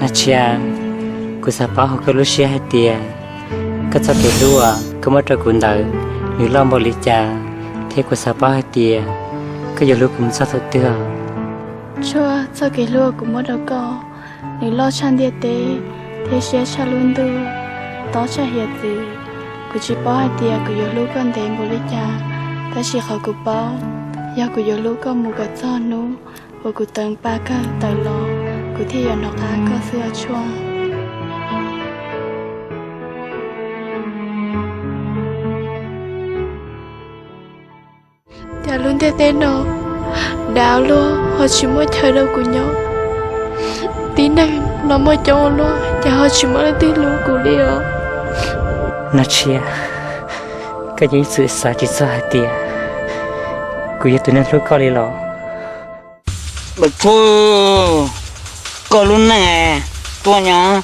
Nas Tshia, kuv xav paub hauv koj lub siab hais tias koj txoj kev hlub uas koj muab rau kuv ntawd, nws loj npaum li cas, thiab kuv xav paub hais tias koj yuav hlub kuv mus txog thaum twg. Tshuav txoj kev hlub kuv muab rau koj, nws loj tshaj ntiaj teb, thiab siab tshaj lub ntuj, tob tshaj hiav txwv. Kuv tsis paub hais tias kuv yuav hlub koj ntev npaum li cas, tab sis qhov kuv paub, yog kuv yuav hlub koj mus kom txog hnub uas kuv teev pa kawg tawm los, kuv thiaj yuav hnov qab koj xwb os Tshuaj. Cas lub ntiaj teb no dav luaj ho tsis muaj chaw rau kuv nyob, tib neeg los muaj coob ua luaj cas ho tsis muaj leej twg hlub kuv li os. Nas Tshia, koj yeej ib txwm xav tsis txog hais tias kuv yog tus neeg hlub koj li los? Tshuaj, koj lub neej tuaj nyob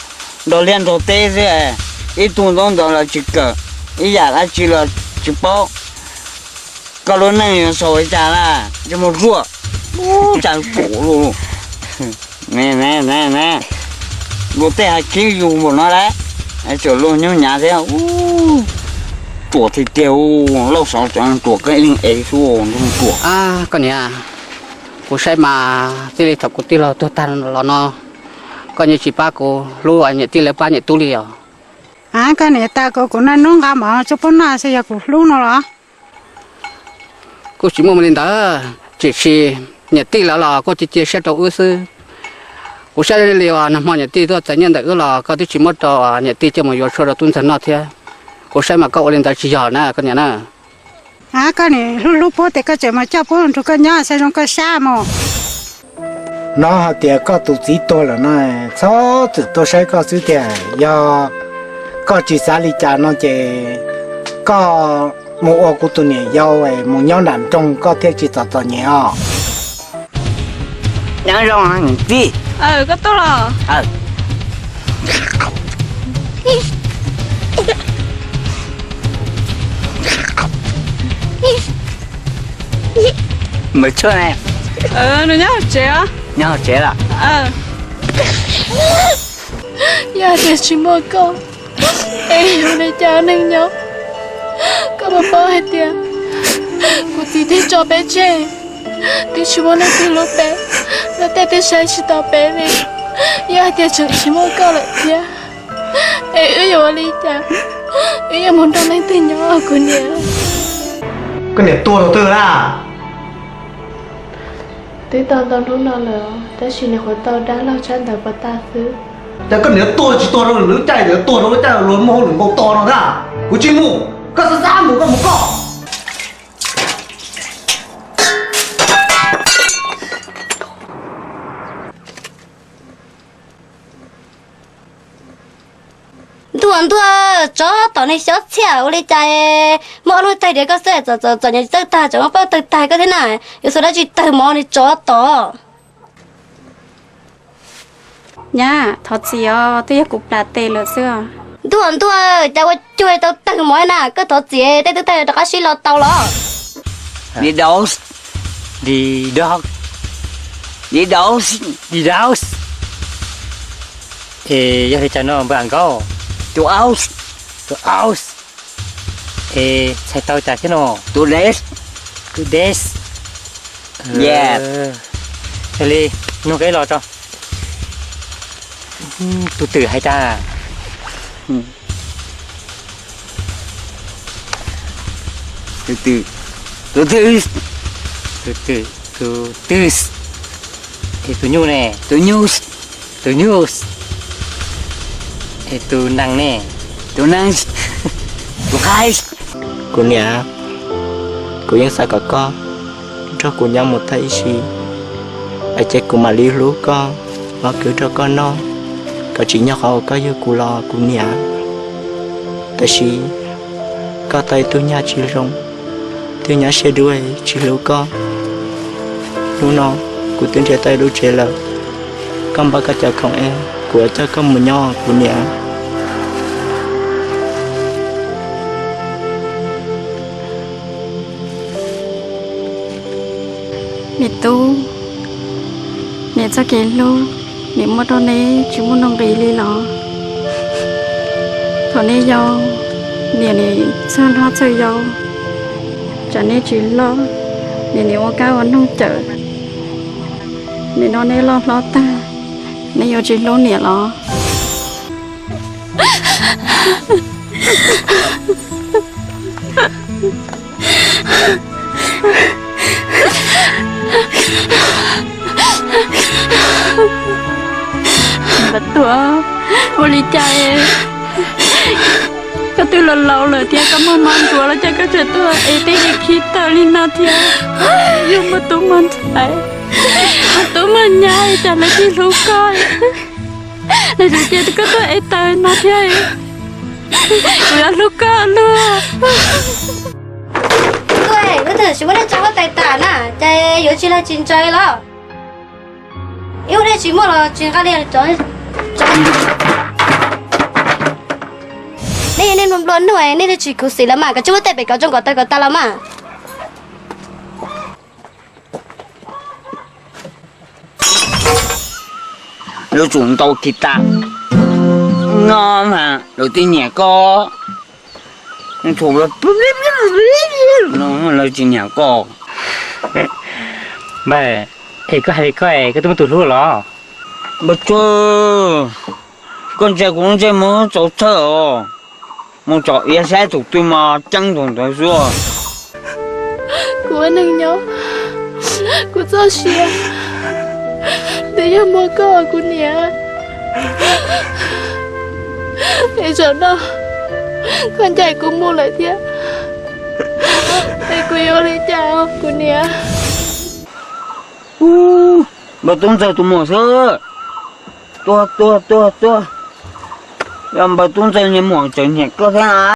nrog liaj nrog teb xwb, ib tug ntaub ntawv los tsis kawm, ib yam dab tsi los tsis paub. Koj lub neej yuav xaus li cas na, ntsej muag ruam, tsam ruam luaj. Luag tej hais khib yus npaum no lawm, tseem luag nyob nyav thiab. Ruam tiag tiag, Lauj Xov cov ruam koj ib leeg ev xwb, ruam. Koj niam, kuv saib mas txij li thaum kuv tij laug tuag tag los no, koj yeej tsis pab kuv hlub niam tij lawv pab niam tub li os. Koj niam, tas kuv, kuv noj hnub nqa mov tsuas pub noj xwb yog kuv hlub no los? Kuj tsis muaj li ntawd, tiam sis niam tij lawv los kuj cia cia siab rau wb xwb. Kuv saib li uas nag hmo niam tij tuaj txais nyiaj ntawm wb los koj twb tsis muab rau niam tij coj mus yuav tshuaj rau tub ntxawg noj thiab. Kuv saib mas koj ua li ntawd tsis yog na koj niam na. Koj niam, hlub hlub puab tes koj tseem mus coj puab nrug koj nyob, saib zoo koj sab mus. Hnov hais tias koj tus txiv tuag lawm no, txhob txwm tuaj saib koj xwb tiag. Yog koj tsis xav li cas no ces koj mus ua kuv tus niam yau mus nyob nram nroog koj thiaj tsis txom txom nyem os. Nyob zoo niam tij. Koj tuaj los? Nws nyob hauv tsev os. Nyob hauv tsev los? Yog tias tsis muaj koj, es yuav ua li cas neeg nyob? Koj puas paub hais tias kuv txiv twb tso peb tseg, twb tsis muaj leej twg hlub peb, luag tej twb saib tsis taus peb li. Yog hais tias tseem tsis muaj koj lawm thiab, es wb yuav ua li cas? Wb yuav mus nrog leej twg nyob kuv niam? Koj niam tuag rau twg na? Twb tau ntau hnub no lawm, tab sis nws qhuav tau dab laug tshab ntawd pov tag xwb. Cas koj niam tuag tsis tuag rau lwm lub caij, tuag rau lub caij luag muaj hauj lwm npau taws no thiab? Kuv tsis mus, koj xav xav mus koj mus koj. Ntuj ntuj, tsov tom niag xyov txhiaj ua li cas, muab ob lub taig diav koj xwb txom txom nyem tawg tag, tseem muab plaub tawg tag koj thiab na. Yuav xuas dab tsi tawg mov niag tsov tom? Nyab, thov txim os, twb yog kuv plam tes lawm xwb. Ntuj ntuj, cas ua cuag tau tawg mov na, koj thov txim, tej twb tawg rov qab sib los tau los. Đi đâu? Đi đâu? Đi đâu? Đi đâu? Es yog li cas no npawg Am Nkaub? Tôi aus. Tôi aus. Es txhais tau cas thiab no? Tôi đến. Tôi đến. Yog li, nug koj ib los tso. Tus twm hais cas? Tus twm, tus twm, tus twm, tus twm, es tus nyuj ne? Tus nyuj, tus nyuj, es tus nees ne? Tus nees, tus qaib. Kuv niam, kuv yeej xav kom koj nrog kuv nyob mus tag ib sim, es ces kuv mam li hlub koj, ua kwv rau koj noj, kom tsim nyog qhov uas koj yug kuv los kuv niam. Tab sis koj tau ib tug nyab tsis zoo, twb nyab siab dub tsis hlub koj. Hnub no kuv twb nrhiav tau ib lub tsev lawm, koj npaj koj cov khoom es kuv yuav coj koj mus nyob kuv niam. Me tub, niam txoj kev hlub Nim muaj rau neb tsis muaj nuj nqis li los? Thaum neb yau, niam nim txhawj hlob txhawj yau, tsam neb tsis loj, niam nim ua kab ua noog cawm. Nim no neb loj hlob tag, neb yuav tsis hlub niam los? Npam Tuam, ua li cas koj twb laus laus lawm thiab koj muaj mob ntuav los cas koj tseem tuaj es tej yam khib tawm li no thiab? Yog muaj tub muaj ntxhais, muaj tub muaj nyab cas lawv tsis hlub koj? Lawv tseem cia koj tuaj es tawm no thiab, kuv yuav hlub koj luaj. Tuaj, lub twg tsis muaj dej tso huab tais tas na, cas yuav tsis lag tsis ntsaws los? Ib ub dej tsis muaj los tsis nqa li. Nej yog nej nplua nuj, nej twb tsis khuv xim los mas, koj tsis muab tej pem kom tsoo kom tawg kom tas los mas. Lub tsum ntau kiv tas no mas lawv twb nyiam koj. Lawv tsis nyiam koj. Npawg, es koj hais li koj es koj twb muaj tus hlub los? Npawg Tsuag, koj ntsia kuv lub ntsej muag txaus txhawj os. Mus tsom iav saib tus twg mas ceeb tus ntawd xwb. Kuv ua neej nyob, kuv txoj sia twb yog muaj koj kuv niam. Es zaum no koj ncaim kuv mus lawm thiab, es kuv yuav ua li cas kuv niam? Npawg Tub Ntxawg tus muam xwb. Tuag tuag tuag tuag. Yog Npawg Tub Ntxawg niag muam tseem nyiam koj thiab na.